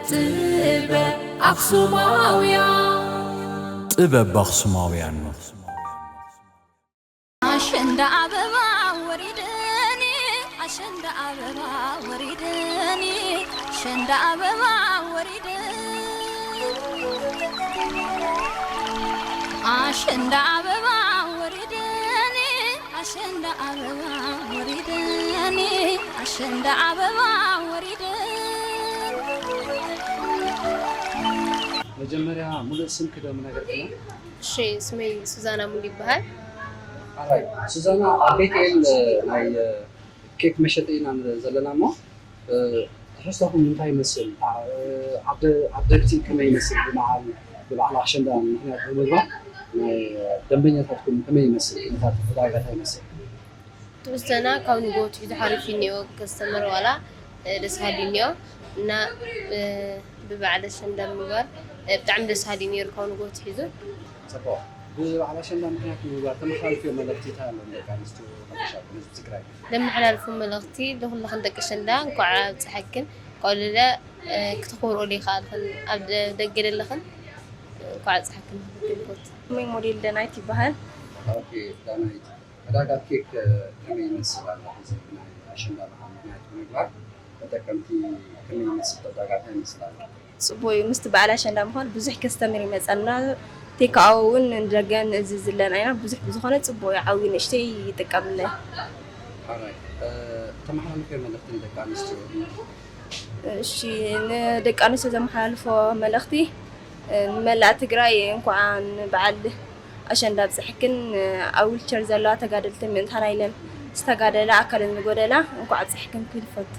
ጥበብ ኣኽሱማውያን። ጥበብ ኣኽሱማውያን። ኣሸንዳ ኣበባ ወሪድኒ፣ ኣሸንዳ ኣበባ ወሪድኒ፣ ኣሸንዳ ኣበባ ወሪድኒ። ኣሸንዳ ኣበባ ወሪድኒ፣ ኣሸንዳ ኣበባ ወሪድኒ፣ ኣሸንዳ ኣበባ ወሪድኒ። መጀመርያ ሙሉእ ስምኪ ዶ ምነገርክና? እሺ፣ ስመይ ሱዛና ሙሉ ይበሃል። ኣራይ፣ ሱዛና፣ ኣብ ቤት ኤል ናይ ኬክ መሸጢ ኢና ዘለና እሞ፣ እ፣ ትሕዝቶኹም እንታይ ይመስል? እ፣ ዓደ-፣ ዓደግቲ ከመይ ይመስል? ብበዓል፣ ብበዓል ኣሸንዳ ምኽንያት ብምግባር ናይ ደንበኛታትኩም ከመይ ይመስል? ኩነታት ዕዳጋ እንታይ ይመስል? ትሕዝቶና ካብ ንግሆ ኣትሒዙ ሓሪፍ እዩ እኒኦ። ከስተመር ዋላ፣ እ፣ ደስ በሃሊ እኒኦ እና፣ እ፣ ብበዓል ኣሸንዳ ምግባር፣ እ፣ ብጣዕሚ ደስ በሃሊ እዩ ነይሩ ካብ ንግሆ ኣትሒዙ። ጽቡቕ። ብበዓል ኣሸንዳ ምኽንያት ምግባር ተመሓላልፍዮ መልእኽቲ እንታይ ኣሎ ንደቂ ኣንስትዮ ሓፈሻ ነዚ ትግራይ? ለመሓላልፎ መልእኽቲ ለኹልኽን ደቂ ኣሸንዳ እንኳዕ ኣብፀሐክን፣ እንኳዕ ለለ፣ እ፣ ክተኽብርኦ ለይከኣልኽን ኣብ ደ-፣ ደገ ለለኽን እንኳዕ ኣብፀሐክን ክብል ይፈቱ። ስመይ ሞዴል ዳናይት ይበሃል። ኦኬ፣ ዳናይት፣ ዕዳጋ ኬክ ከመይ ይመስል ኣሎ? ሕዚ ናይ ኣሸንዳ በዓል ምኽንያት ብምግባር ተጠቀምቲ ከመይ ይመስል ዕዳጋ? እንታይ ይመስል ኣሎ? ጽቡቕ እዩ። ምስቲ በዓል ኣሸንዳ ምዃኑ ብዙሕ ከስተምር ይመጸና። ቴካኣዊ እውን ንደገ ንእዝዝ ኣለና ኢና። ብዙሕ ብዝኾነ ጽቡቕ እዩ። ዓብዩ ንእሽተይ ይጥቀምለ። ሓራይ፣ እ፣ ተመሓላልፍዮ መልእኽቲ ንደቂ ኣንስትዮ? እሺ፣ ንደቂ ኣንስትዮ ዘመሓላልፎ መልእኽቲ፣ እ፣ ንመላእ ትግራይ እንኳዕ ንበዓል ኣሸንዳ ኣብፀሐክን። ኣብ ዊልቸር ዘለዋ ተጋደልቲ ምእንታና ኢለን ዝተጋደላ ኣካለን ዝጎደላ እንኳዕ ኣብፀሐክን ክብል ይፈቱ።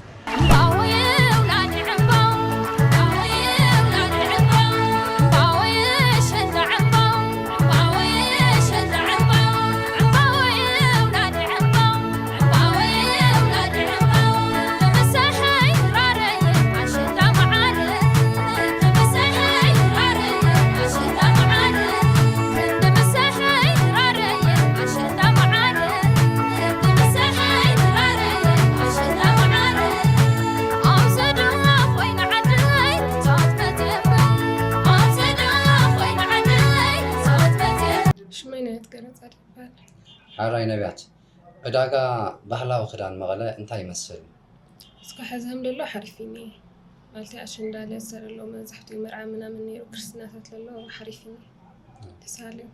ሽመይ ናየት ገረጻ ይበሃል። ሓራይ ነቢያት፣ ዕዳጋ ባህላዊ ክዳን መቐለ እንታይ ይመስል? እስካዕ ሕዚ ከም ዘሎ ሓሪፍ እዩ እኒኤ። ማለት ኣሸንዳ ለሰር ኣሎ፣ መብዛሕትኡ መርዓ ምናምን ነይሩ፣ ክርስትናታት ለሎ ሓሪፍ እዩ እኒኤ። ደስ በሃሊ እዩ።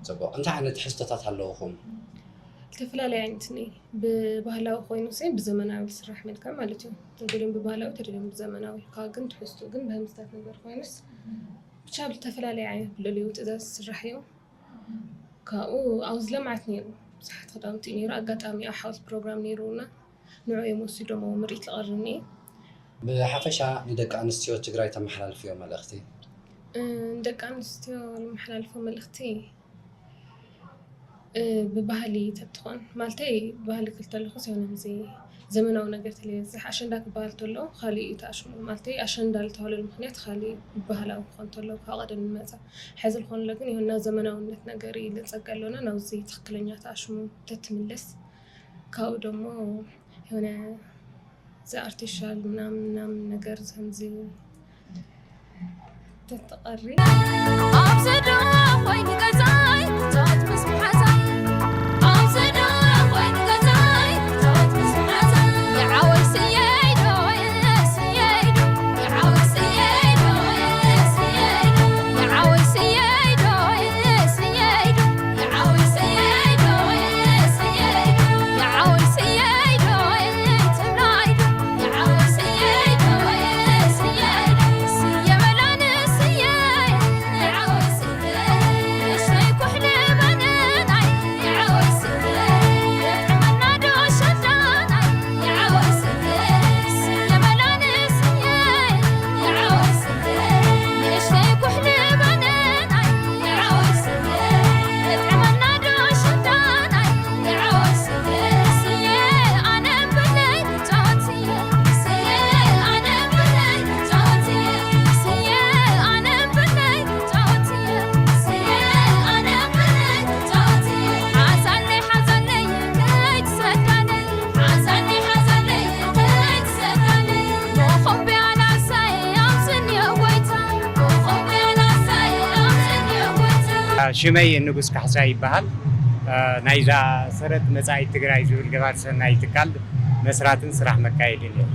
ጽቡቕ። እንታይ ዓይነት ትሕዝቶታት ኣለውኹም? ዝተፈላለዩ ዓይነት እኒኤ። ብባህላዊ ኮይኑ ሲ ብዘመናዊ ዝስራሕ መልክዕ ማለት እዩ። ተደልዮም ብባህላዊ፣ ተደልዮም ብዘመናዊ። ካብ ግን ትሕዝቱ ግን ብህምስታት ነገር ኮይኑስ ብቻ ብዝተፈላለየ ዓይነት ብልልዩ ትእዛዝ ዝስራሕ እዩ። ካብኡ ኣብዚ ለምዓት ነይሩ፣ ብዙሓት ክዳውንቲ እዩ ነይሩ። ኣጋጣሚ ኣብ ሓውስ ፕሮግራም ነይሩና፣ ንዑ እዮም ወሲዶሞ ምርኢት ዝቐርብ እኒኤ። ብሓፈሻ ንደቂ ኣንስትዮ ትግራይ ተመሓላልፍዮ መልእኽቲ? እ፣ ንደቂ ኣንስትዮ ንመሓላልፎ መልእኽቲ፣ እ፣ ብባህሊ ተትኾን፣ ማለተይ ባህሊ ክልተ ኣለኹ፣ ሲሆን እዚ ዘመናዊ ነገር ተለይበዝሕ፣ ኣሸንዳ ክበሃል ተሎ፣ ካሊእ እዩ ተኣሽሙ። ማለተይ ኣሸንዳ ልተባህለሉ ምኽንያት ካሊእ ባህላዊ ክኾን ተሎ፣ ካብ ቀደም ዝመጸ። ሕዚ ዝኾንለ ግን ይሁን ናብ ዘመናውነት ነገር እዩ ልጸጋ ኣሎና፣ ናብዚ ትኽክለኛ ተኣሽሙ ተትምለስ። ካብኡ ደሞ የሆነ እዚ ኣርቲፊሻል ምናምን ምናምን ነገር ከምዚ ተትቐሪ። ኣብዚ ዶ ኮይኑ ገዛይ፣ ጸወት ምስ መሓዛይ? ኣብዚ ዶ ኮይኑ ገዛይ፣ ጸወት ምስ መሓዛይ? የዓወይ ስየይ ዶ፣ ስየይ ዶ፣ የዓወይ ስየይ ዶ፣ ስየይ ዶ፣ የዓወይ ስየይ ዶ፣ ስየይ ዶ። ሽመይ ንጉስ ካሕሳ ይበሃል። ናይዛ ሰረት መጻኢት ትግራይ ዝብል ገባር ሰናይ ትካል መስራትን ስራሕ መካየድን እየ።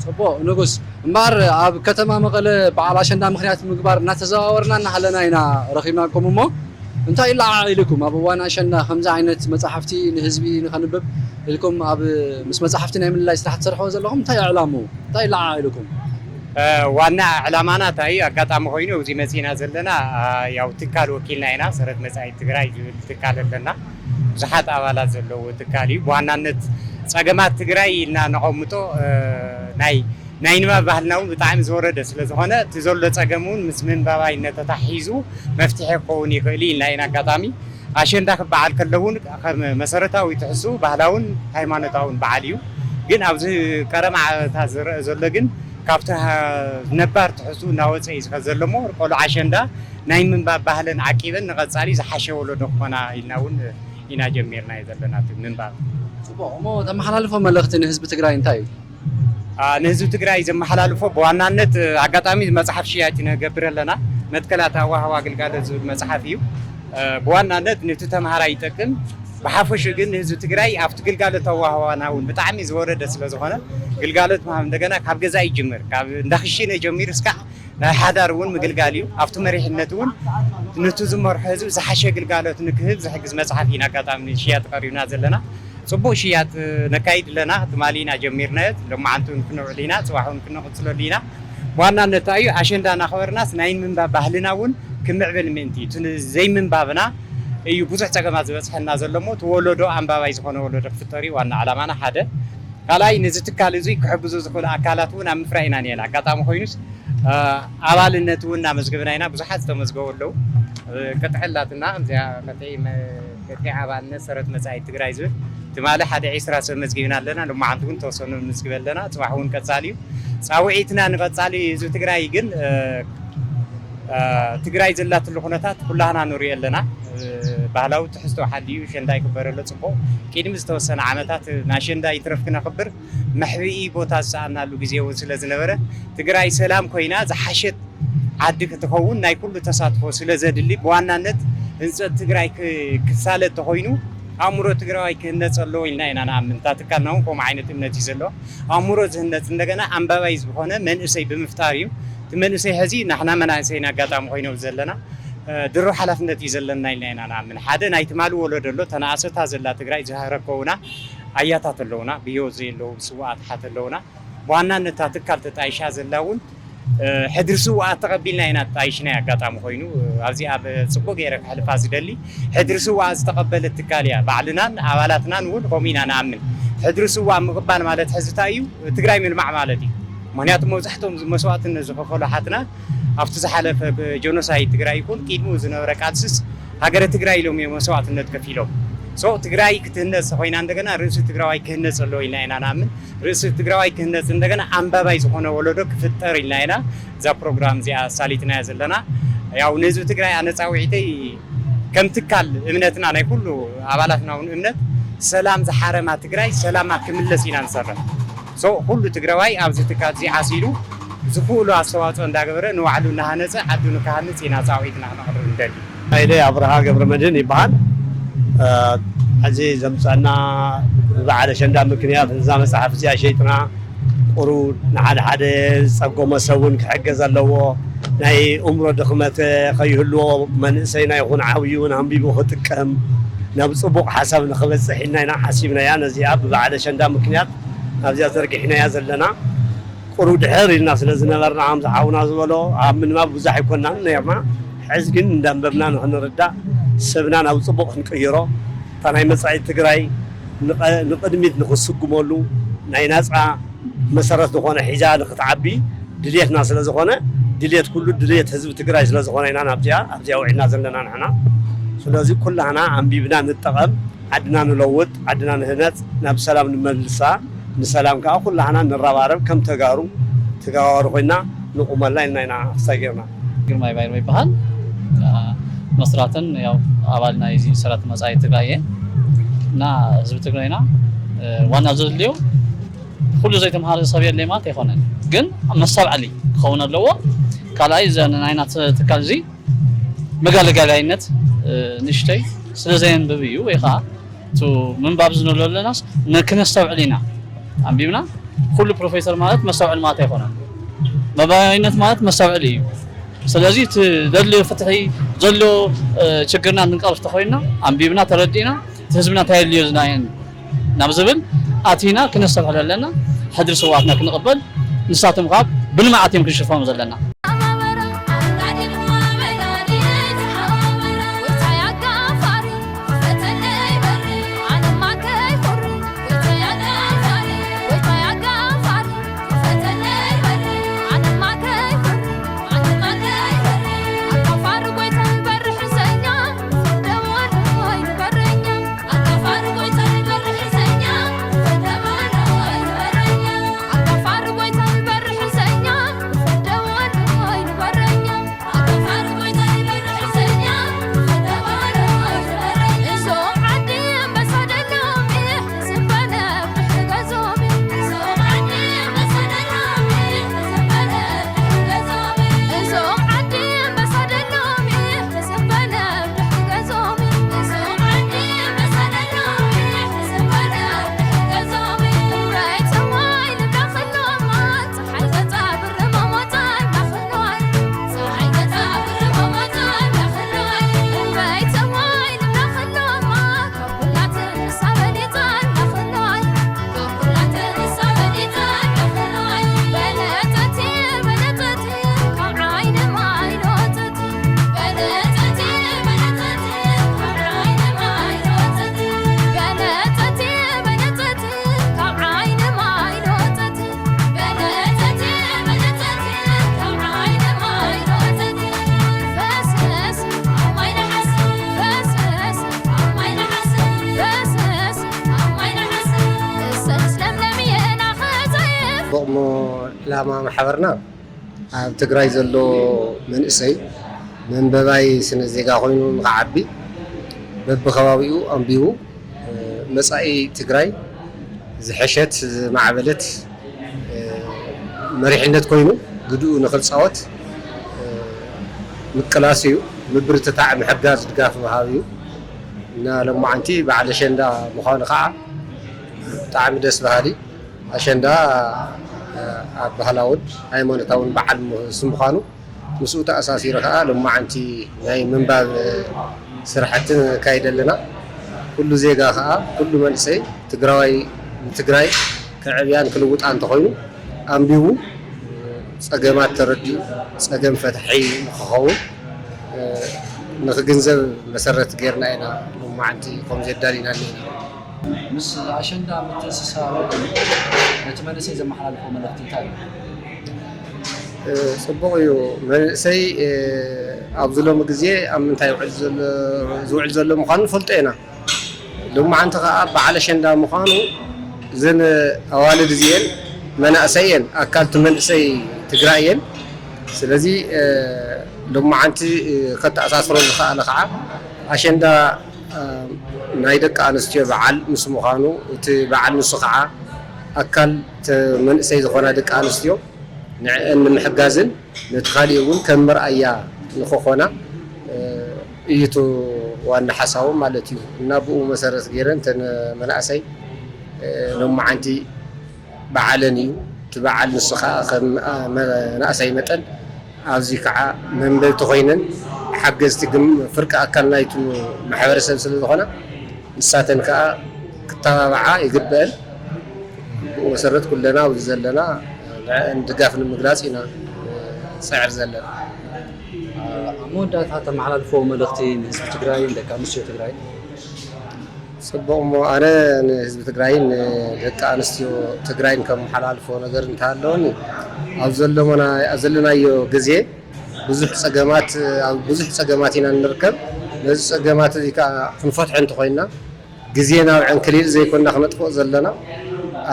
ጽቡቕ ንጉስ፣ እምበኣር ኣብ ከተማ መቐለ በዓል ኣሸንዳ ምኽንያት ምግባር እናተዘዋወርና እናሃለና ኢና ረኺብናኩም። እሞ እንታይ ይለዓዓል ኢልኩም ኣብ እዋን ኣሸንዳ ከምዚ ዓይነት መጻሕፍቲ ንህዝቢ ንኸንብብ ኢልኩም ኣብ ምስ መጻሕፍቲ ናይ ምልላይ ስራሕ ትሰርሕዎ ዘለኹም እንታይ ዕላምኡ እንታይ ይለዓዓል ኢልኩም? ዋና ዕላማና እንታይ እዩ? ኣጋጣሚ ኮይኑ እዚ መፂና ዘለና ያው ትካል ወኪልና ኢና። ሰረት መፃኢት ትግራይ ዝብል ትካል ኣለና። ብዙሓት ኣባላት ዘለዎ ትካል እዩ። ብዋናነት ፀገማት ትግራይ ኢልና ነቐምጦ ናይ ናይ ንባብ ባህልና እውን ብጣዕሚ ዝወረደ ስለ ዝኾነ እቲ ዘሎ ፀገም እውን ምስ ምንባባይነት ተታሒዙ መፍትሒ ክኸውን ይኽእል እዩ ኢልና ኢና። ኣጋጣሚ ኣሸንዳ ክበዓል ከለውን ከም መሰረታዊ ትሕዝኡ ባህላውን ሃይማኖታውን በዓል እዩ። ግን ኣብዚ ቀረማ ዓመታት ዝረአ ዘሎ ግን ካብቲ ነባር ትሕዝኡ እናወፀ እዩ ዝኸድ ዘሎ እሞ ቆልዑ ኣሸንዳ ናይ ምንባብ ባህለን ዓቂበን ንቐፃሊ ዝሓሸ ወለዶ ክኾና ኢልና እውን ኢና ጀሚርናዮ ዘለና እቲ ምንባብ። ጽቡቕ እሞ ተመሓላልፎ መልእኽቲ ንህዝቢ ትግራይ እንታይ እዩ? ንህዝቢ ትግራይ ዘመሓላልፎ ብዋናነት ኣጋጣሚ መፅሓፍ ሽያጭ ንገብር ኣለና። መትከላት ኣዋህዋ ግልጋሎት ዝብል መፅሓፍ እዩ። ብዋናነት ነቲ ተምሃራይ ይጠቅም። ብሓፈሹ ግን ንህዝቢ ትግራይ ኣብቲ ግልጋሎት ኣዋህዋና እውን ብጣዕሚ ዝወረደ ስለ ዝኾነ ግልጋሎት ምሃብ እንደገና ካብ ገዛ ይጅምር። ካብ እንዳክሽነ ጀሚሩ እስካዕ ናይ ሓዳር እውን ምግልጋል እዩ። ኣብቲ መሪሕነት እውን ነቲ ዝመርሖ ህዝቢ ዝሓሸ ግልጋሎት ንክህብ ዝሕግዝ መፅሓፍ ኢና ኣጋጣሚ ንሽያጥ ቀሪብና ዘለና። ፅቡቕ ሽያጥ ነካይድ ኣለና። ትማሊ ኢና ጀሚርናዮ። ሎማዓንቲ እውን ክንውዕል ኢና፣ ፅባሕ እውን ክንቕፅለሉ ኢና። ብዋናነት እንታይ እዩ ኣሸንዳ እናኸበርናስ ናይ ምንባብ ባህልና እውን ክምዕብል ምእንቲ እቲ ዘይምንባብና እዩ ብዙሕ ፀገማት ዝበፅሐና ዘሎ እሞ እቲ ወለዶ ኣንባባይ ዝኾነ ወለዶ ክፍጠር እዩ ዋና ዓላማና ሓደ። ካልኣይ ነዚ ትካል እዚ ክሕግዙ ዝኽእሉ ኣካላት እውን ኣብ ምፍራይ ኢና ነና። ኣጋጣሚ ኮይኑስ ኣባልነት እውን እናመዝገብና ኢና። ብዙሓት ዝተመዝገቡ ኣለዉ። ቅጥዒ ኣላትና እዚኣ ቅጥዒ ኣባልነት ሰረት መፃኢት ትግራይ ዝብል ትማሊ ሓደ ዒስራ ሰብ መዝጊብና ኣለና። ሎማዓንቲ እውን ተወሰኑ ንምዝግብ ኣለና። ፅባሕ እውን ቀፃሊ እዩ። ፃውዒትና ንቐፃሊ ህዝቢ ትግራይ ግን ትግራይ ዘላትሉ ኩነታት ኩላህና ንሪኦ ኣለና። ባህላዊ ትሕዝቶ ሓልዩ ሸንዳ ይክበረሎ ፅቡቕ። ቅድሚ ዝተወሰነ ዓመታት ናሸንዳ ይትረፍ ክነኽብር መሕብኢ ቦታ ዝሰኣናሉ ግዜ እውን ስለ ዝነበረ ትግራይ ሰላም ኮይና ዝሓሸት ዓዲ ክትኸውን ናይ ኩሉ ተሳትፎ ስለ ዘድሊ ብዋናነት ህንፀት ትግራይ ክሳለጥ ተኾይኑ ኣእምሮ ትግራዋይ ክህነፅ ኣለዎ ኢልና ኢና ንኣምን። እታ ትካልና እውን ከምኡ ዓይነት እምነት እዩ ዘለዎ። ኣእምሮ ዝህነፅ እንደገና ኣንባባይ ዝኾነ መንእሰይ ብምፍጣር እዩ። እቲ መንእሰይ ሕዚ ናሕና መናእሰይና ኣጋጣሚ ኮይኖም ዘለና ድሮ ሓላፍነት እዩ ዘለና ኢልና ኢና ንኣምን። ሓደ ናይ ትማሊ ወለዶ ኣሎ ተናእሰታ ዘላ ትግራይ ዝሃረከውና ኣያታት ኣለውና ብህይወት ዘየለዉ ስዋኣት ሓት ኣለውና። ብዋናነት እታ ትካል ተጣይሻ ዘላ እውን ሕድሪ ስዋኣት ተቐቢልና ኢና ተጣይሽና ኣጋጣሚ ኮይኑ ኣብዚ ኣብ ፅቡቅ ገይረ ክሕልፋ ዝደሊ ሕድሪ ስዋኣት ዝተቐበለት ትካል እያ። ባዕልናን ኣባላትናን እውን ከምኡ ኢና ንኣምን። ሕድሪ ስዋኣት ምቕባል ማለት ሕዚ እንታይ እዩ? ትግራይ ምልማዕ ማለት እዩ። ምክንያቱ መብዛሕትኦም መስዋእትነት ዝኸፈሉ ሓትና ኣብቲ ዝሓለፈ ጀኖሳይድ ትግራይ ይኹን ቅድሚኡ ዝነበረ ቃልስስ ሃገረ ትግራይ ኢሎም እዮም መስዋእትነት ከፊሎም። ሶ ትግራይ ክትህነፅ ተኮይና እንደገና ርእሲ ትግራዋይ ክህነፅ ኣለዎ ኢልና ኢና ንኣምን። ርእሲ ትግራዋይ ክህነፅ እንደገና ኣንባባይ ዝኾነ ወለዶ ክፍጠር ኢልና ኢና እዛ ፕሮግራም እዚኣ ኣሳሊጥናያ ዘለና። ያው ንህዝቢ ትግራይ ኣነ ፃውዒተይ ከም ትካል እምነትና ናይ ኩሉ ኣባላትና እውን እምነት ሰላም ዝሓረማ ትግራይ ሰላማ ክምለስ ኢና ንሰርሕ። ሶ ኩሉ ትግራዋይ ኣብዚ ትካል እዚ ዓሲሉ ዝኽእሉ ኣስተዋፅኦ እንዳገበረ ንባዕሉ እናሃነፀ ዓዱ ንክሃንፅ ኢና ፃውዒትና ክነቕርብ ንደሊ። ሃይለ ኣብርሃ ገብረመድህን ይበሃል። ሕዚ ዘምፀና ብበዓል ኣሸንዳ ምክንያት እዛ መፅሓፍ እዚኣ ሸይጥና ቁሩብ ንሓደ ሓደ ዝፀገሞ ሰብ እውን ክሕገዝ ኣለዎ። ናይ እምሮ ድኽመት ከይህልዎ መንእሰይና ይኹን ዓብዩ እውን ኣንቢቡ ክጥቀም ናብ ፅቡቕ ሓሳብ ንኽበፅሕ ኢልና ኢና ሓሲብናያ። ነዚኣ ብበዓል ኣሸንዳ ምክንያት ኣብዚኣ ዘርጊሕናያ ዘለና። ቁሩብ ድሕር ኢልና ስለ ዝነበርና ከምዚ ሓውና ዝበሎ ኣብ ምንባብ ብዙሕ ኣይኮናን ነርና። ሕዚ ግን እንዳንበብና ንክንርዳእ ሰብና ናብ ፅቡቕ ክንቅይሮ እታ ናይ መፃኢት ትግራይ ንቕድሚት ንክስጉመሉ ናይ ናፃ መሰረት ዝኾነ ሒዛ ንክትዓቢ ድልየትና ስለ ዝኾነ ድልየት ኩሉ ድልየት ህዝቢ ትግራይ ስለ ዝኾነ ኢና ናብዚኣ ኣብዚኣ ውዒልና ዘለና ንሕና። ስለዚ ኩላህና ኣንቢብና ንጠቐም። ዓድና ንለውጥ፣ ዓድና ንህነፅ፣ ናብ ሰላም ንመልሳ፣ ንሰላም ከዓ ኩላህና ንረባረብ ከም ተጋሩ ተጋባሩ ኮይና ንቁመላ ኢልና ኢና ክሳይ ገይርና። ግርማይ ባይሮ ይበሃል። መስራትን ያው ኣባል ናይ እዚ ሰረት መፃኢ ትግራይ እየ እና ህዝቢ ትግራይና ዋና ዘድልዮ ኩሉ ዘይተምሃረ ሰብ የለ ማለት ኣይኮነን፣ ግን መስተብዓሊ ክኸውን ኣለዎ። ካልኣይ ናይና ትካል እዚ መጋለጋላይነት ንእሽተይ ስለ ዘየንብብ እዩ ወይ ከዓ እቲ ምንባብ ዝንብሎ ኣለናስ ክነስተውዕል ኢና ኣንቢብና። ኩሉ ፕሮፌሰር ማለት መስተውዕል ማለት ኣይኮነን። መባይነት ማለት መስተውዕል እዩ። ስለዚ እቲ ዘድልዮ ፍትሒ ዘሎ ችግርና ንቀርፍ ተኮይንና ኣንቢብና ተረዲእና እቲ ህዝብና እንታይ የድልዮ ዝናየን ናብ ዝብል ኣቲና ክነስተብሕል ኣለና። ሕድሪ ስውኣትና ክንቕበል ንሳቶም ካብ ብልምዓት እዮም ክንሽፈኑ ዘለና። ጽቡቕ እሞ ዕላማ ማሕበርና ኣብ ትግራይ ዘሎ መንእሰይ መንበባይ ስነ ዜጋ ኮይኑ ንኽዓቢ በብኸባቢኡ ኣንቢቡ መጻኢ ትግራይ ዝሐሸት ዝማዕበለት መሪሕነት ኮይኑ ግድኡ ንኽፃወት ምቅላስ እዩ። ምብርትታዕ፣ ምሕጋዝ፣ ድጋፍ ምሃብ እዩ እና ሎማዓንቲ በዓል ኣሸንዳ ምዃኑ ከዓ ብጣዕሚ ደስ በሃሊ። ኣሸንዳ ኣብ ባህላውን ሃይማኖታውን በዓል ምስ ምዃኑ ምስኡ ተኣሳሲሩ ከዓ ሎማዓንቲ ናይ ምንባብ ስራሕቲ ነካይድ ኣለና። ኩሉ ዜጋ ከዓ ኩሉ መንእሰይ ትግራዋይ ንትግራይ ከዕብያን ክልውጣ እንተኾይኑ ኣንቢቡ ፀገማት ተረዲኡ ፀገም ፈታሒ ንክኸውን ንክግንዘብ መሰረት ጌርና ኢና ሎማዓንቲ ከምዚ ኣዳሊና ኣለና። ምስ ኣሸንዳ ምትእስሳር ነቲ መንእሰይ ዘመሓላልፎ መልእኽቲ እንታይ እዩ? ፅቡቕ እዩ። መንእሰይ ኣብዚ ሎሚ ግዜ ኣብ ምንታይ ዝውዕል ዘሎ ምዃኑ ንፈልጦ ኢና። ሎማዓንቲ ከዓ በዓል ኣሸንዳ ምዃኑ እዘን ኣዋልድ እዚኤን መናእሰይ እየን፣ ኣካል እቲ መንእሰይ ትግራይ እየን። ስለዚ ሎማዓንቲ ከተኣሳስሮ ዝኸኣለ ከዓ ኣሸንዳ ናይ ደቂ ኣንስትዮ በዓል ምስ ምዃኑ እቲ በዓል ንሱ ከዓ ኣካል መንእሰይ ዝኾና ደቂ ኣንስትዮ ንዕአን ንምሕጋዝን ነቲ ካሊእ እውን ከም መርኣያ ንኽኾና እዩ እቲ ዋና ሓሳቦም ማለት እዩ እና ብኡ መሰረት ገይረን እተን መናእሰይ ሎማዓንቲ በዓለን እዩ። እቲ በዓል ንሱ ከዓ ከም መናእሰይ መጠን ኣብዚ ከዓ መንበብቲ ኮይነን ሓገዝቲ ፍርቂ ኣካል ናይቲ ማሕበረሰብ ስለ ዝኾና ንሳተን ከዓ ክተባብዓ ይግበአን። ብኡ መሰረት ኩለና ኣብዚ ዘለና ንዕአን ድጋፍ ንምግላፅ ኢና ንፅዕር ዘለና። ኣብ መወዳእታ ተመሓላልፎ መልእኽቲ ንህዝቢ ትግራይን ደቂ ኣንስትዮ ትግራይን? ፅቡቕ እሞ ኣነ ንህዝቢ ትግራይን ንደቂ ኣንስትዮ ትግራይን ከመሓላልፎ ነገር እንተሃለወኒ ኣብ ዘለናዮ ግዜ ብዙሕ ፀገማት ኣብ ብዙሕ ፀገማት ኢና እንርከብ። ነዚ ፀገማት እዚ ከዓ ክንፈትሖ እንተኮይንና ግዜ ናብ ዕንክሊል ዘይኮንና ክነጥፍኦ ዘለና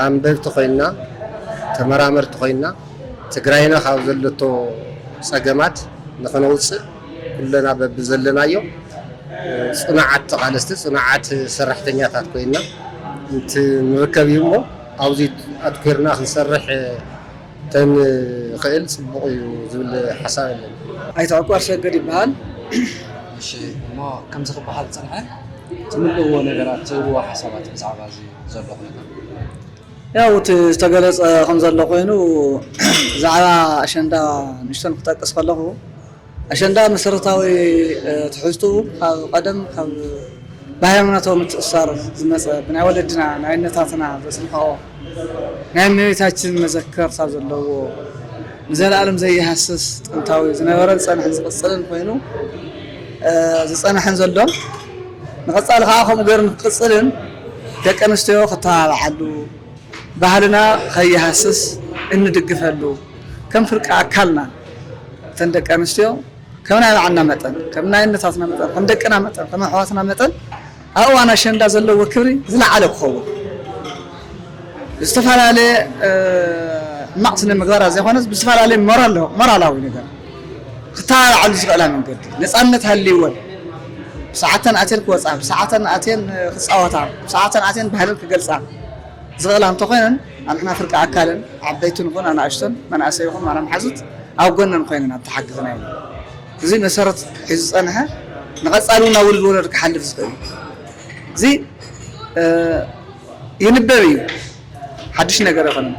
ኣንበብቲ ኮይንና ተመራመርቲ ኮይንና ትግራይና ካብ ዘለቶ ፀገማት ንክነውፅእ ኩለና በብዘለናዮ ፅኑዓት ተቓለስቲ ፅኑዓት ሰራሕተኛታት ኮይንና እንትንርከብ እዩ እሞ ኣብዚ ኣትኲርና ክንሰርሕ ተንኽእል ፅቡቕ እዩ ዝብል ሓሳብ ኣለኒ። ኣይተ ዕቁ ኣሰገድ ይበሃል። እሺ፣ እሞ ከምዚ ክበሃል ዝጸንሐ ትምልእዎ ነገራት፣ ትህብዎ ሓሳባት ብዛዕባ እዚ ዘሎ ኩነታት? ያው እቲ ዝተገለጸ ከም ዘሎ ኮይኑ፣ ብዛዕባ ኣሸንዳ ንእሽተን ክጠቅስ ከለኹ፣ ኣሸንዳ መሰረታዊ፣ እ፣ ትሕዝትኡ ካብ ቀደም ካብ ብሃይማኖታዊ ምትእስሳር ዝመጸ፣ ብናይ ወለድና ናይ እነታትና ዘጽንሕኦ ናይ እመቤታችን መዘከርታ ዘለዎ ንዘለኣለም ዘይሃስስ ጥንታዊ ዝነበረን ዝጸንሐን ዝቕጽልን ኮይኑ፣ እ፣ ዝጸንሐን ዘሎን ንቐጻሊ ከዓ ከምኡ ገይሩ ንክቕጽልን ደቂ ኣንስትዮ ክተባብዓሉ፣ ባህልና ከይሃስስ እንድግፈሉ፣ ከም ፍርቂ ኣካልና እተን ደቂ ኣንስትዮ ከም ናይ ባዕልና መጠን፣ ከም ናይ እነታትና መጠን፣ ከም ደቅና መጠን፣ ከም ኣሕዋትና መጠን ኣብ እዋን ኣሸንዳ ዘለዎ ክብሪ ዝለዓለ ክኸውን፣ ዝተፈላለየ፣ እ፣ ሕማቕ ስነ ምግባራት ዘይኮነስ ብዝፈላለየ ሞራል-፣ ሞራላዊ ነገር ክተባብዓሉ ዝኽእላ መንገዲ፣ ነፃነት ሃልይወን ብሰዓተን ኣትየን ክወፃ፣ ብሰዓተን ኣትየን ክፃወታ፣ ብሰዓተን ኣትየን ባህለን ክገልፃ ዝኽእላ እንተኾይነን፣ ኣንሕና ፍርቂ ኣካልን ዓበይቲ ንኹን ኣናእሽቶን መናእሰይ ይኹን ማራ መሓዙት ኣብ ጎነን ኮይነን ኣብ ተሓግዝና ኢና። እዚ መሰረት ሒዙ ዝፀንሐ ንቐፃሊ እውን ናብ ውሉድ ወለዶ ክሓልፍ ዝኽእል እዩ። እዚ፣ እ፣ ይንበብ እዩ፣ ሓድሽ ነገር ኣይኮነን።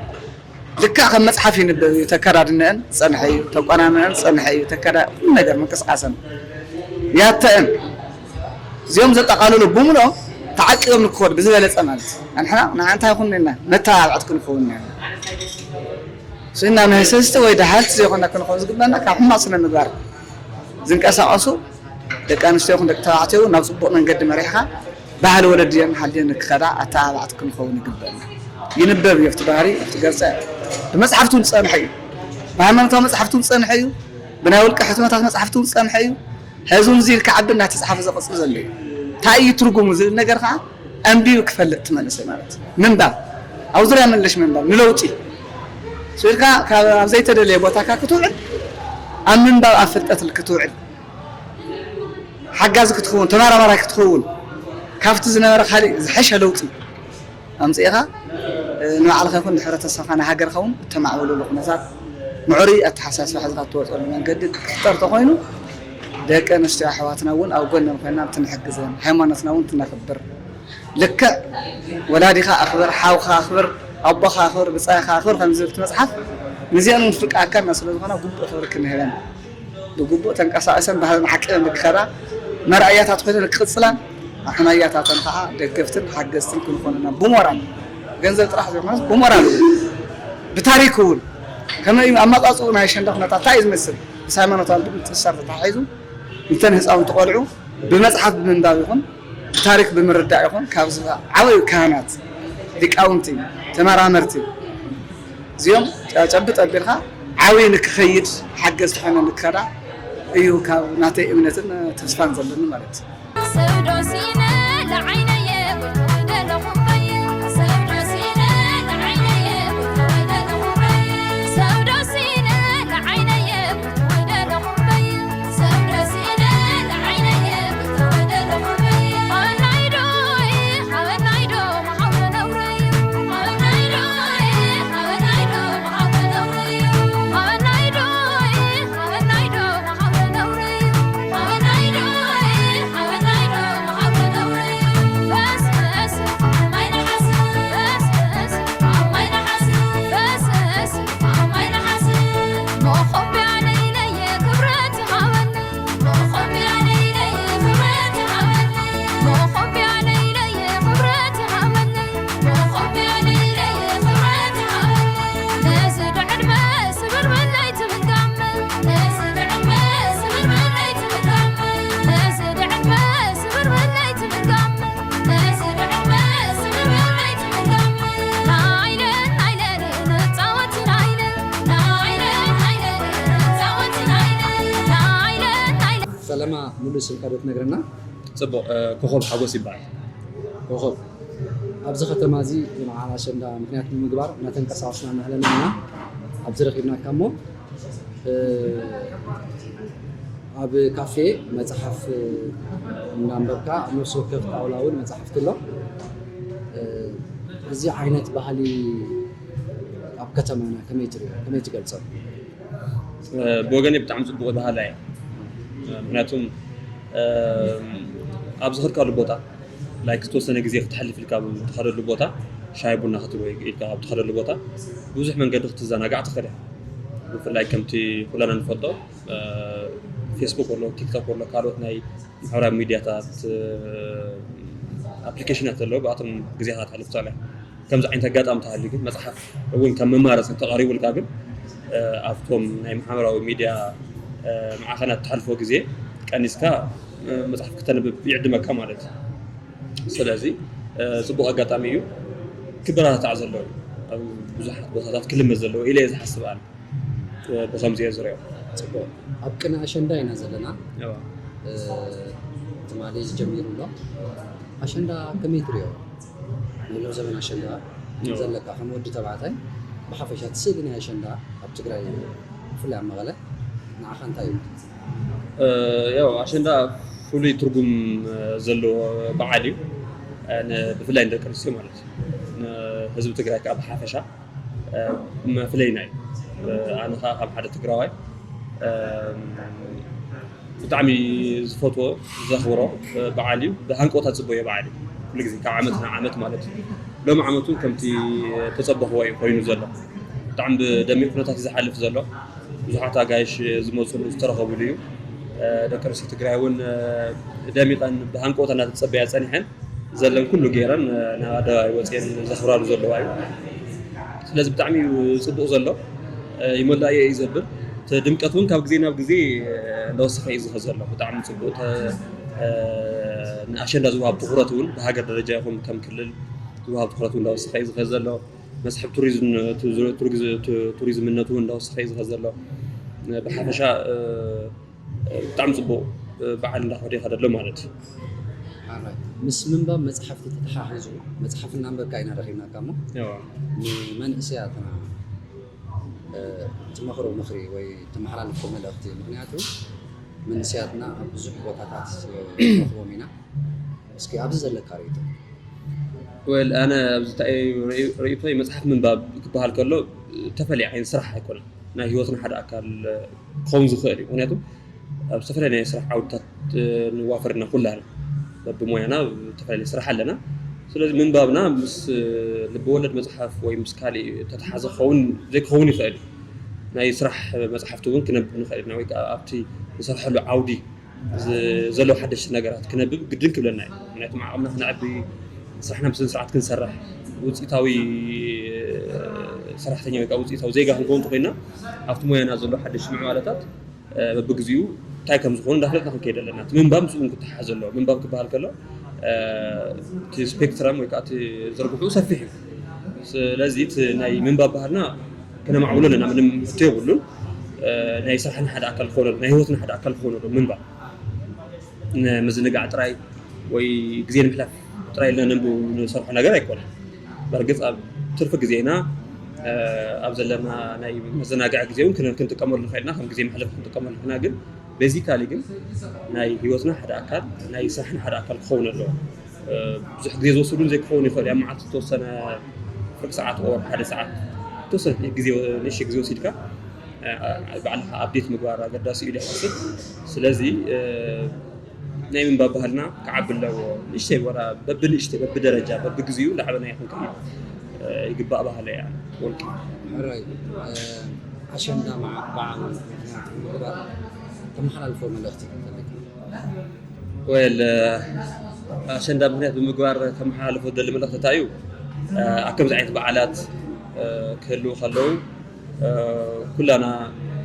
ልክዕ ከም መፅሓፍ ይንበብ እዩ። ተከዳድነአን ዝፀንሐ እዩ፣ ተቆናንዐን ዝፀንሐ እዩ። ተከዳ-፣ ኩሉ ነገር ምንቅስቃሰን ያተአን እዚኦም ዘጠቓልሉ ብምልኦም ተዓቂቦም ንክኸዱ ብዝበለፀ ማለት እዩ። ኣንሕና ንዓ እንታይ ይኹን ኢልና መተባብዕቲ ክንኸውን ኢና። ስኢና መህሰስቲ ወይ ደሃልቲ ዘይኮና ክንኸውን ዝግበና ካብ ሕማቕ ስነ ምግባር ዝንቀሳቐሱ ደቂ ኣንስትዮ ይኹን ደቂ ተባዕትዮ እውን ናብ ፅቡቕ መንገዲ መሪሕኻ ባህሊ ወለድየን ሓልየን ንክኸዳ ኣተባባዕቲ ክንኸውን ይግበአና። ይንበብ እዩ ኣብቲ ባህሪ፣ ኣብቲ ገፀ። ብመፅሓፍቲ እውን ዝፀንሐ እዩ። ብሃይማኖታዊ መፅሓፍቲ እውን ዝፀንሐ እዩ። ብናይ ውልቀ ሕትመታት መፅሓፍቲ እውን ዝፀንሐ እዩ። ሕዚ እውን እዚ ክዓቢ እናተፅሓፈ ዘቐፅል ዘሎ እዩ። እንታይ እዩ ትርጉሙ ዝብል ነገር ከዓ ኣንቢቡ ክፈልጥ እቲ መንእሰይ ማለት እዩ። ምንባብ፣ ኣብ ዙርያ መለሽ ምንባብ ንለውጢ ስኢልካ ካብ ኣብ ዘይተደለየ ቦታካ ክትውዕል ኣብ ምንባብ ኣብ ፍልጠት ክትውዕል ሓጋዚ ክትኸውን፣ ተመራማራይ ክትኸውን፣ ካብቲ ዝነበረ ካሊእ ዝሐሸ ለውጢ ኣምፂእኻ፣ እ፣ ንባዕልኻ ይኹን ንሕብረተሰብኻ ንሃገርኻ እውን እተማዕብለሉ ኩነታት ምዕሩይ ኣተሓሳስባ ሒዝካ እትወፀሉ መንገዲ ክፍጠር ተኾይኑ ደቂ ኣንስትዮ ኣሕዋትና እውን ኣብ ጎነን ኮይና እንትንሕግዘን ሃይማኖትና እውን እንትነኽብር ልክዕ ወላዲኻ ኣኽብር፣ ሓውኻ ኣኽብር፣ ኣቦኻ ኣኽብር፣ ብፃይኻ ኣኽብር ከም ዝብል እቲ መፅሓፍ ንዚአን እውን ፍርቂ ኣካልና ስለ ዝኾና ግቡእ ክብሪ ክንህበን ብግቡእ ተንቀሳቒሰን ባህለን ዓቂበን ንክኸዳ መርኣያታት ኮይነን ክቕፅላ ኣሕናያታተን ከዓ ደገፍትን ሓገዝትን ክንኾነና ብሞራል ገንዘብ ጥራሕ ዘይኮነስ ብሞራል እውን ብታሪክ እውን ከመይ እዩ ኣመፃፅኡ ናይ ኣሸንዳ ኩነታት እንታይ እዩ ዝመስል ምስ ሃይማኖታዊ ምትእስሳር ተተሓሒዙ እንተን ህፃውንቲ ቆልዑ ብመፅሓፍ ብምንባብ ይኹን ብታሪክ ብምርዳእ ይኹን ካብዚ ዓበዩ ካህናት ሊቃውንቲ ተመራመርቲ እዚኦም ጨብጥ ኣቢልካ ዓብዪ ንክኸይድ ሓገዝ ተኾይነ ንክኸዳ እዩ ካብ ናተይ እምነትን ተስፋን ዘለኒ ማለት እዩ። ሰለማ ሙሉእ ስምካ ዶ ትነግረና? ጽቡቕ፣ እ፣ ኮኾብ ሓጎስ ይበሃል። ኮኾብ፣ ኣብዚ ከተማ እዚ ንበዓል ኣሸንዳ ምኽንያት ብምግባር እናተንቀሳቐስና እናህለና ኢና ኣብዚ ረኺብናካ እሞ፣ እ፣ ኣብ ካፌ መጽሓፍ እናንበብካ ኣብ ነፍሲ ወከፍ ጣውላ እውን መጽሓፍቲ ኣሎ። እ፣ እዚ ዓይነት ባህሊ ኣብ ከተማና ከመይ ትሪኦ? ከመይ ትገልጾ? ብወገነይ ብጣዕሚ ጽቡቕ ባህላ እያ። ምኽንያቱም ኣብ ዝኸድካሉ ቦታ ላይክ ዝተወሰነ ግዜ ክትሓልፍ ኢልካ ኣብ ትኸደሉ ቦታ ሻይ ቡና ክትብል ወይ ኢልካ ኣብ ትኸደሉ ቦታ ብዙሕ መንገዲ ክትዘናጋዕ ትኽእል ኢኻ። ብፍላይ ከምቲ ኩላና ንፈልጦ ፌስቡክ ኣሎ፣ ቲክቶክ ኣሎ፣ ካልኦት ናይ ማሕበራዊ ሚድያታት ኣፕሊኬሽናት ኣለዉ። ብኣቶም ግዜኻ ክትሓልፍ ትኽእል ኢኻ። ከምዚ ዓይነት ኣጋጣሚ ተሃልዩ ግን መፅሓፍ እውን ከም መማረፂ ተቐሪቡልካ ግን ኣብቶም ናይ ማሕበራዊ ሚድያ ማዕኸናት ትሓልፎ ግዜ ቀኒስካ መፅሓፍ ክተንብብ ይዕድመካ ማለት እዩ። ስለዚ ፅቡቕ ኣጋጣሚ እዩ፣ ክበረታታዕ ዘለዎ እዩ። ኣብ ብዙሓት ቦታታት ክልመድ ዘለዎ ኢለ እየ ዝሓስብ ኣነ። ብኸምዚ እየ ዝሪኦ። ፅቡቕ። ኣብ ቅነ ኣሸንዳ ኢና ዘለና። ትማሊ ጀሚሩ ኣሎ። ኣሸንዳ ከመይ ትሪኦ? ንሎ ዘበን ኣሸንዳ ዘለካ ከም ወዲ ተባዕታይ ብሓፈሻ እቲ ስእሊ ናይ ኣሸንዳ ኣብ ትግራይ ብፍላይ ኣብ መቐለ ንዓኻ እንታይ እዩ? ያው ኣሸንዳ ፍሉይ ትርጉም ዘለዎ በዓል እዩ። ብፍላይ ንደቂ ኣንስትዮ ማለት እዩ። ንህዝቢ ትግራይ ከዓ ብሓፈሻ መፍለይና እዩ። ኣነ ከዓ ከም ሓደ ትግራዋይ ብጣዕሚ ዝፈትዎ ዘኽብሮ በዓል እዩ። ብሃንቀውታ ዝፅበዮ በዓል እዩ። ኩሉ ግዜ ካብ ዓመት ናብ ዓመት ማለት እዩ። ሎም ዓመት እውን ከምቲ ተፀበኽዎ እዩ ኮይኑ ዘሎ። ብጣዕሚ ብደሚቕ ኩነታት እዩ ዝሓልፍ ዘሎ። ብዙሓት ኣጋይሽ ዝመፅሉ ዝተረኸብሉ እዩ። ደቂ ኣንስትዮ ትግራይ እውን ደሚቐን ብሃንቀውታ እናተፀበያ ፀኒሐን ዘለን ኩሉ ገይረን ናብ ኣደባባይ ወፅየን ዘኽብራሉ ዘለዋ እዩ። ስለዚ ብጣዕሚ እዩ ፅቡቕ ዘሎ። ይመላእዮ እዩ ዘብል። እቲ ድምቀት እውን ካብ ግዜ ናብ ግዜ እንዳወሰኸ እዩ ዝኸ ዘሎ። ብጣዕሚ ፅቡቕ። ንኣሸንዳ ዝወሃብ ትኹረት እውን ብሃገር ደረጃ ይኹን ከም ክልል ዝወሃብ ትኹረት እውን እንዳወሰኸ እዩ ዝኸ ዘሎ። መስሕብ ቱሪዝምነቱ እውን እንዳወሰኸ እዩ ዝኸ ዘሎ። ብሓፈሻ ብጣዕሚ ፅቡቕ በዓል እንዳኸደ ይኸደ ኣሎ ማለት እዩ። ምስ ምንባብ መፅሓፍቲ ተተሓሒዙ መፅሓፍ እናንበብካ ኢና ረኺብናካ እሞ ንመንእሰያትና ትመኽሮ ምኽሪ ወይ ተመሓላልፎ መልእኽቲ? ምክንያቱ መንእሰያትና ኣብ ብዙሕ ቦታታት ንረኽቦም ኢና። እስኪ ኣብዚ ዘለካ ርእይቶ። ወል ኣነ ኣብዚ እንታይ ርእይቶይ መፅሓፍ ምንባብ ክበሃል ከሎ ተፈልየ ዓይነት ስራሕ ኣይኮነን። ናይ ህይወትና ሓደ ኣካል ክኸውን ዝኽእል እዩ። ምክንያቱ ኣብ ዝተፈላለዩ ናይ ስራሕ ዓውድታት ንዋፈር ኢና ኩላና። በብሞያና ዝተፈላለዩ ስራሕ ኣለና። ስለዚ ምንባብና ምስ ልብወለድ መፅሓፍ ወይ ምስ ካሊእ ተተሓዘ ክኸውን ዘይክኸውን ይኽእል እዩ። ናይ ስራሕ መፅሓፍቲ እውን ክነብብ ንኽእል ኢና ወይ ከዓ ኣብቲ ንሰርሐሉ ዓውዲ ዘለዉ ሓደሽቲ ነገራት ክነብብ ግድን ክብለና እዩ። ምክንያቱ ዓቕምና ክነዕቢ፣ ስራሕና ብስነ ስርዓት ክንሰርሕ፣ ውፅኢታዊ ሰራሕተኛ ወይ ከዓ ውፅኢታዊ ዜጋ ክንከውን ተኮይና ኣብቲ ሞያና ዘሎ ሓደሽቲ ምዕባለታት በብግዚኡ እንታይ ከም ዝኾኑ እንዳፍለጥና ክንከይድ ኣለና። እቲ ምንባብ ምስኡ እውን ክተሓሓዝ ኣለዎ። ምንባብ ክበሃል ከሎ እቲ ስፔክትረም ወይ ከዓ እቲ ዝርግሕኡ ሰፊሕ እዩ። ስለዚ እቲ ናይ ምንባብ ባህልና ክነማዕብሎ ኣለና፣ ምንም ሕቶ የብሉን። ናይ ስራሕና ሓደ ኣካል ክኾነሉ፣ ናይ ህይወትና ሓደ ኣካል ክኾነሉ ምንባብ ንምዝንጋዕ ጥራይ ወይ ግዜ ንምሕላፍ ጥራይ ኢልና ንሰርሖ ነገር ኣይኮነን። በርግፅ ኣብ ትርፊ ግዜና ኣብ ዘለና ናይ መዘናግዒ ግዜ እውን ክንጥቀመሉ ንኽእል ኢና፣ ከም ግዜ መሕለፊ ክንጥቀመሉ ንኽእል ኢና። ግን ቤዚካሊ ግን ናይ ህይወትና ሓደ ኣካል ናይ ስራሕና ሓደ ኣካል ክኸውን ኣለዎ። ብዙሕ ግዜ ዝወስድ እውን ዘይክኸውን ይኽእል እዩ። ኣብ መዓልቲ ዝተወሰነ ፍርቂ ሰዓት ኦር ሓደ ሰዓት ዝተወሰነ ግዜ ንእሽተይ ግዜ ወሲድካ ባዕልኻ ኣፕዴት ምግባር ኣገዳሲ እዩ ኢለ ይሓስብ። ስለዚ ናይ ምንባብ ባህልና ክዓቢ ኣለዎ። ንእሽተይ ወላ በብንእሽተይ በብደረጃ በብግዚኡ ላዕበናይ ክንከይድ ይግባእ ባህለ እያ ወልቂ። ሕራይ ኣሸንዳ በዓል ምኽንያት ምግባር ተመሓላልፎ መልእኽቲ እንተለካ? ወል ኣሸንዳ ምክንያት ብምግባር ተመሓላልፎ ደሊ መልእኽቲ እንታይ እዩ? ኣብ ከምዚ ዓይነት በዓላት ክህልው ከለዉ ኩላና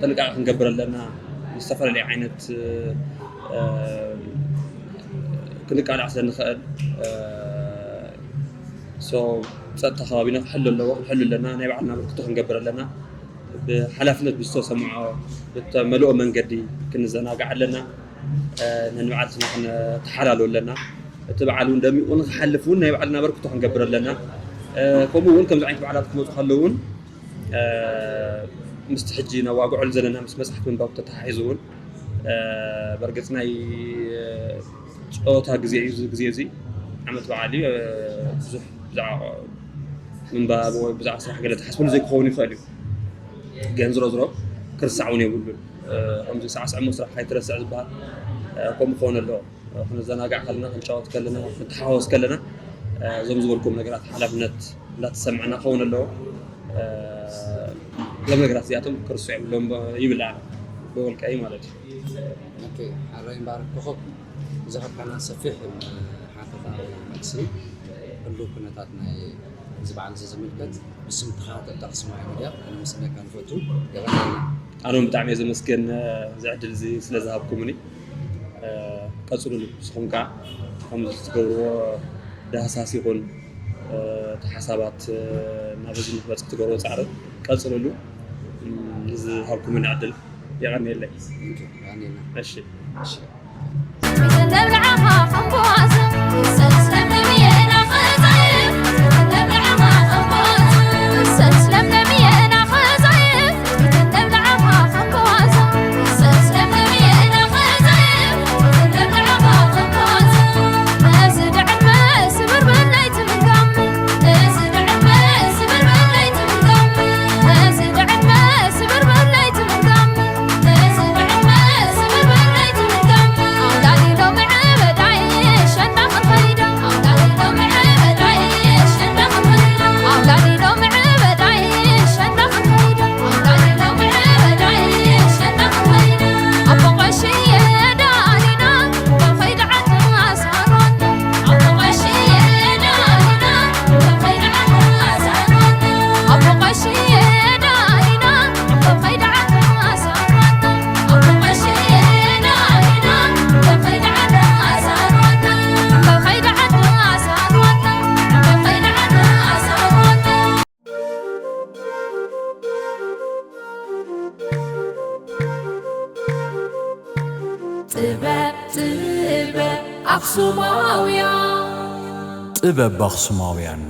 ጥንቃቄ ክንገብር ኣለና። ዝተፈላለዩ ዓይነት ክንቃላዕ ስለ ንኽእል ሶ ፀጥታ ከባቢና ክሕሉ ኣለዎ፣ ክንሕሉ ኣለና። ናይ ባዕልና ኣበርክቶ ክንገብር ኣለና። ብሓላፍነት ብዝተሰምዖ ብተመልኦ መንገዲ ክንዘናጋዕ ኣለና። ነንባዕልትና ክነተሓላሉ ኣለና። እቲ በዓል እውን ደሚቑ ንክሓልፍ እውን ናይ ባዕልና ኣበርክቶ ክንገብር ኣለና። ከምኡ እውን ከምዚ ዓይነት በዓላት ክመፁ ከለዉ እውን ምስቲ ሕጂ ነዋግዐሉ ዘለና ምስ መፅሓፍ ምንባብ ተተሓሒዙ እውን በርግፅ ናይ ጨወታ ግዜ እዩ። እዚ ግዜ እዚ ዓመት በዓል እዩ። ብዙሕ ብዛዕባ ምንባብ ወይ ብዛዕባ ስራሕ ገለ ትሓስበሉ ዘይክኸውን ይኽእል እዩ። ግን ዝሮ ዝሮ ክርስዕ እውን የብሉን። ከምዚ ሳዕስዕ እሞ ስራሕ ከይትረስዕ ዝበሃል ከምኡ ክኸውን ኣለዎ። ክንዘናጋዕ ከለና፣ ክንጫወት ከለና፣ ክንተሓዋወስ ከለና፣ እዞም ዝበልኩም ነገራት ሓላፍነት እንዳተሰምዐና ክኸውን ኣለዎ። እዞም ነገራት እዚኣቶም ክርስዑ የብሎም ይብል ኣነ ብውልቀይ ማለት እዩ። ኦኬ፣ ሓራይ እምበኣር ኮኾብ ዝሃብካና ሰፊሕ ሓተታ መልሲ፣ ኩሉ ኩነታት ናይ እዚ በዓል እዚ ዝምልከት ብስም ተኸታተልቲ ኣኽሱማውያን ሚድያ ከነመስግነካ ንፈቱ። የቐንየልና። ኣነ እውን ብጣዕሚ እየ ዘመስግን እዚ ዕድል እዚ ስለ ዝሃብኩምኒ። ቀፅሉሉ። ንስኹም ከዓ ከምዚ ትገብርዎ ዳህሳስ ይኹን እቲ ሓሳባት ናብ ህዝቢ ንክበፅሕ ትገብርዎ ፃዕሪ ቀፅሉሉ። ንዝሃብኩምኒ ዕድል የቐንየለይ። እሺ። ጥበብ ጥበብ ኣኽሱማውያን ጥበብ ኣኽሱማውያን